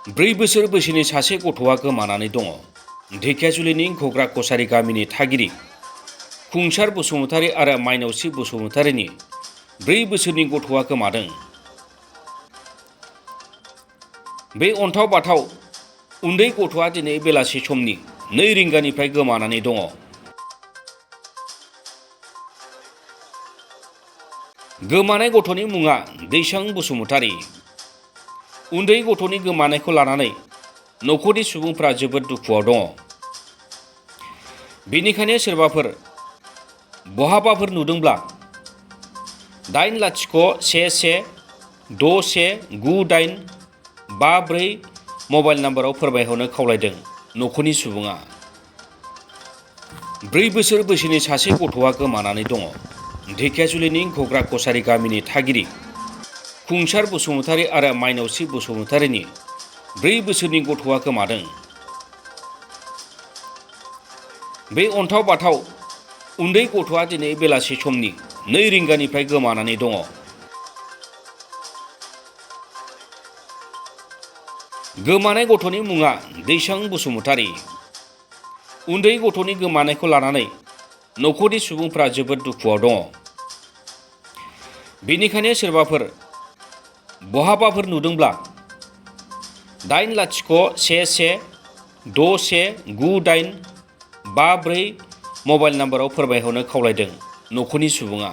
4 बोसोर बैसोनि सासे गथ'आ गोमानानै दङ। ढेकियाजुलिनि घग्रा कसारी गामिनि थागिरि खुंसार बसुमतारी आरो माइनावस्रि बसुमतारीनि 4 बोसोरनि गथ'आ गोमादों। बे अन्थाव बाथाव उन्दै गथ'आ दिनै बेलासि समनि 2 रिंगानिफ्राय गोमानानै दङ। गोमानाय गथ'नि मुङा दैसां बसुमतारी। उन्दै गथ'नि गोमानायखौ लानानै नखरनि सुबुंफ्रा जोबोद दुखुआव दङ। बेनिखायनो सोरबाफोर बहाबाफोर नुदोंब्ला 801161985 मबाइल नाम्बाराव फोरमायहरनो खावलायदों नखरनि सुबुङा। 4 बोसोर बैसोनि सासे गथ'आ गोमानानै दङ। ढेकियाजुलिनि घग्रा कसारी गामिनि थागिरि खुंसार बसुमतारी आरो माइनावस्रि बसुमतारीनि 4 बोसोरनि गथ'आ गोमादों। बे अन्थाव बाथाव उन्दै गथ'आ दिनै बेलासि समनि 2 रिंगानिफ्राय गोमानानै दङ। गोमानाय गथ'नि मुङा दैसां बसुमतारी। उन्दै गथ'नि गोमानायखौ लानानै नखरनि सुबुंफ्रा जोबोद दुखुआव दङ। बेनिखायनो सोरबाफोर बहाबाफोर नुदोंब्ला 801161985 मबाइल नाम्बाराव फोरमायहरनो खावलायदों नखरनि सुबुङा।